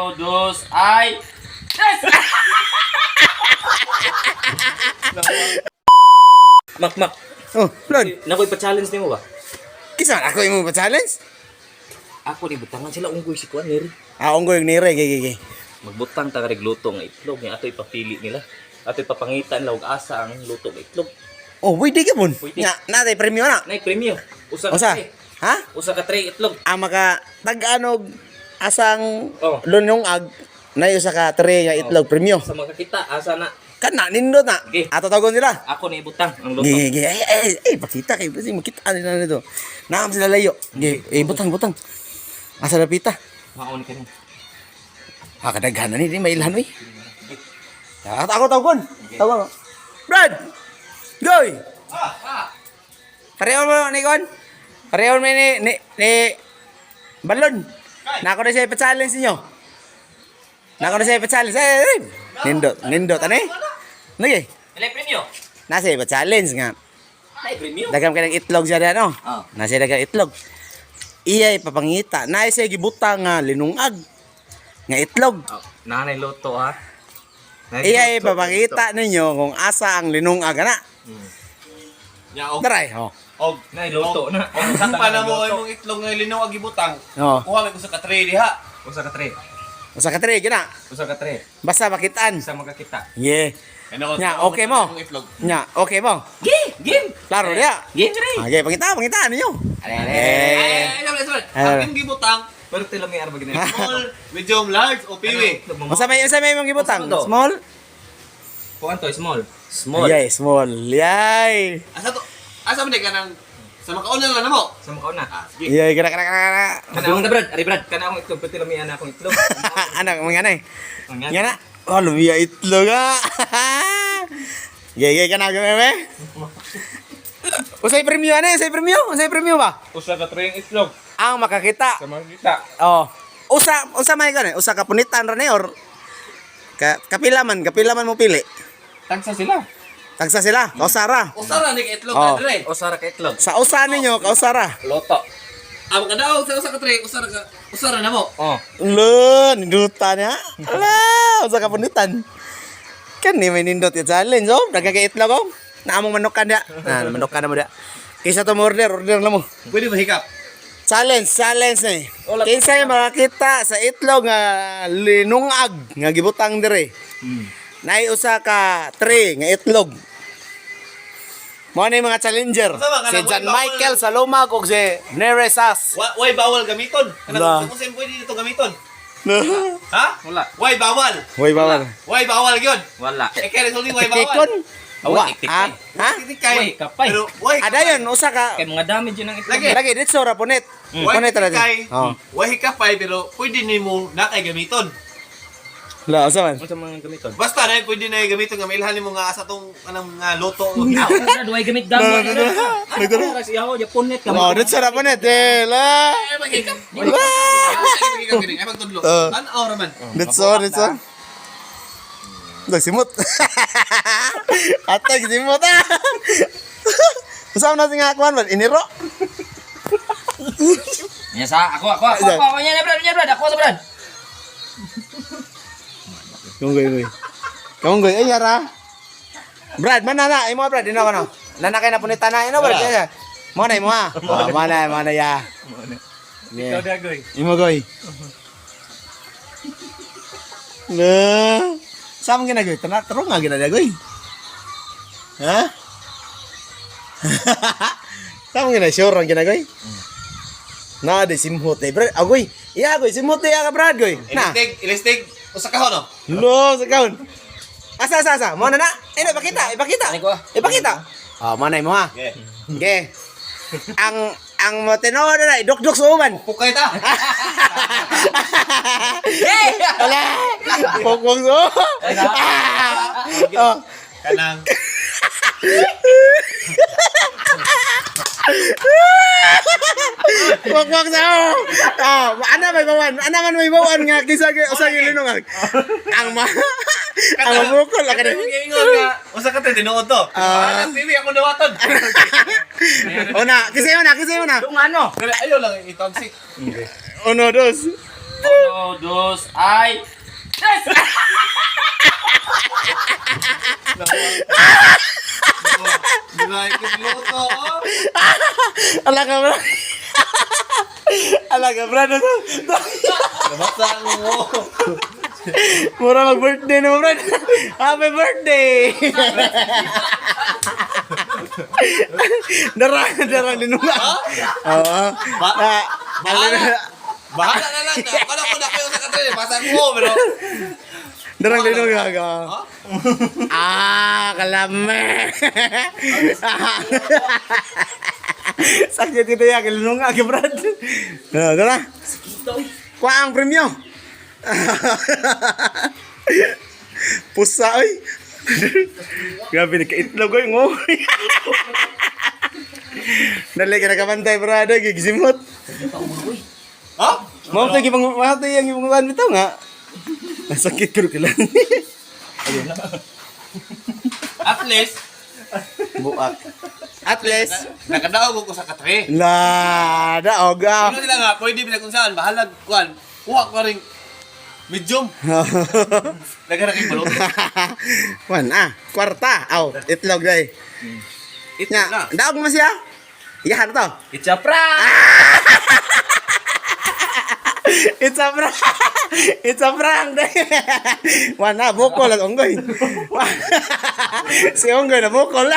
Uno, dos, ay! Yes! Mak, mak. Oh, Lord. Nakoy pa-challenge nimo ba? Kisa man ako imo pa challenge? Ako ni butangan sila unggoy si Kuan Neri. Ah, unggoy yung nire, gigi gigi. Magbutang ta karig luto nga itlog nga ato ipapili nila. Ato ipapangitan nila og asa ang luto nga itlog. Oh, pwede ka pun. Pwede. Nga, natay premyo na. Nay premyo. Usa ka Usa. tray. Ha? Usa ka tray itlog. Ang maka tag-anog asang Oh. lunong ag na usa ka tray nga itlog premyo. Sa makakita asa na Kana nindot na. Okay. Ato tawagon sila. ako ni ibutang ang luto. Gigi, gigi. Ay, ay, ay, pakita kay kasi makita nila nito. Naam sila layo. Gigi, eh, butang, butang. Asa na pita? Maon ka ni. Ah, kadaghan na ni, di mailhan oy. Ah, ako tawagon. Tawagon. Brad! Goy! Pareho mo ni Kon. Pareho mo ni Balon. Nako na siya ipa-challenge ninyo. Nako na siya ipa-challenge. Ay, ay, ay. Nindot, nindot ano eh? Lagi. Dili premyo. Nasa ipa-challenge nga. Nay premyo. Dagam ka ng itlog siya diyan, no? Ah. Nasa dagang itlog. Iya ipapangita. Na siya gibutang nga linungag nga itlog. Oh, nanay luto ha. Nay Iya luto, ipapangita ninyo kung asa ang linungag ana. Nya og Daray, oh. og Nay luto na. Og sakpa na mo imong itlog nga linaw ag ibutang. Oh. Kuha may usa ka tray diha. Usa ka tray. Usa ka tray gina. Usa ka tray. Basta makitaan. Sa makakita. Yeah. Ano Nya, okay mo. Imong itlog. Nya, okay mo. Gi, game. Klaro diya. Game tray. Okay, pangita, pangita ninyo. Ale, ale. Eh. Ay, ay, ay, ay, Ay. Ang imong gibutang, Pero tila may arba gina. small, medium, large o piwi. Usa may imong gibutang? Usa man to? Small? Kuan to small. Small. Yay, small. Yay. Asa to? Asa man di ka nang sa makauna lang namo. Sa makauna. Ah, sige. Yay, kana kana kana. kana. Kana akong Brad, ari Brad, kana akong itlog, pati lamian na akong itlog. Anak, mga anay. Mga Nga na. Oh, lumiya itlog ah. Gay, gay ka na, gameme. Usay premyo ano? Usay premyo? Usay premyo ba? Usa ka tray itlog Ang makakita. sa makita. Oh. Usa usa may gani, usa ka punitan ra ni or ka, kapila man mo pili. Tagsa sila. Tagsa sila, kausara. Usa ra ni ka itlog Oh. ka dire. Usa ra ka itlog. Sa usa ninyo, kausara. Loto. Ang makadaog sa usa ka tray, usa ra ka usa ra namo. Oh. Lo, ninduta niya. Ala, usa ka punitan. Kani may nindot yung challenge, oh. Daghang kay itlog, oh. Naamong manukan dia. Na, manukan na mo dia. Kaysa to mo order, order na mo. Pwede ba hikap? Challenge, challenge ni. Kinsay makakita sa itlog nga linungag nga gibutang dire. Naay usa ka tray nga itlog. Mo na yung mga challenger. Usa ba, Si kanang John way bawal- Michael Salomag ug si Neresas. Wa way bawal gamiton. La. Kanang usa pwede dito gamiton. Ha? Wala. Way bawal. Way bawal. Way bawal gyud. Wala. Eh kaya resulting way bawal. Tikikon. Wa. Wa, Ha? Ha? Titikay. Way kapay. Pero way Adayon usa ka. Kay mga damage yun ang itlog. Lagi. Lagi ditso ra punit. Way Punit ra titikay. Oh. Way hikapay pero pwede nimo na kay gamiton. La, usa man. Unsa mga gamiton? Basta na pwede na gamiton nga mailhan nimo nga asa tong anang nga luto. Ah, Brad, way gamit gamit. Ano ka siya ako, punit ka. Oh, ditso ra punit. Eh, la. Ay maghikap. La. Ay maghikap gini. Ay magtudlo. Oh. Tan-aw ra man. Ditso, ditso. Nagsimot. Atay, simot ah. Saan natin nga kuan ba? Iniro? Nya sa ako ako ako ako ako nya Brad, nya Brad, ako sa Brad. Kunggoy, goy. Kunggoy, ay yara. Brad, mana na? Imo Brad, ino kono. Nana kay napunita na ino Brad. Kaya. Mo na imo ha. Oh, mo na ya. Ikaw Yeah. dagoy. Imo goy. Na. Saan mo ginagoy? Tana, taro nga ginagagoy. Ha? Saan mo ginagagoy? Sure ang ginagoy? Na, di simhot eh. Brad, agoy. Iya, agoy. Simhot eh, ka, Brad, goy. Na. Ilistig, ilistig usa ka hono. Lo, sa kaon. Asa, asa, asa. Mo na na. Eh, no, ipakita, ipakita. Ano ko, ah? Ipakita. Oh, mo na mo ha. Okay. Okay. Ang mo tinuod na idukduk sa uban. Pukay ta. Wala. Pokpok so. Ah. Oh. Kanang Pokpok sa. Oh, ana may bawan. Ana man may bawan nga kisa usa gilinungag. Ang ma ang mabukol ka Kanang giingon nga usa ka tray tinuod to. Ah. Ah, TV ako dawaton. Una, kisa mo na, kisa mo na. Dung ano? Dali, Ayaw lang itagsik. Uno, dos. Uno, dos, ay! Yes! Di ba luto? Oh. Ala ka, Brad. Ala ka, Brad. Nabasa mo. Mura mag-birthday na mo, Brad. Happy birthday! Dara, dara, linunga. Oo. Ah, Bahala. Bahala na lang. Kala ko na kayo sa katre. Basa mo, pero. Darang linunga ka. Ah, kalame. Sakit ito ya, linunga ka, Brad. Ah, dara. Kuha ang premyo. Pusa, oy. Grabe, nagkaitlog, oy. Ngo. Dali ka nakabantay, brad. Oy, gigisimot. Ha? Mao to gibang mao to yung gibang bitaw nga. Nasakit ko lang. At least, Buak. At least nakadaog ko sa katre. La, daog ah. Ano nila nga, pwede bila kung saan, bahala kuan. Kuha ko rin medium. Nagara kay balot. Wan ah, kwarta. Aw, itlog day. Ito Nya, na. daog mo siya. Iyahan to. It's a prank! It's a prank. It's a prank. Wan ah, bukol ang unggoy. Si unggoy na bukol.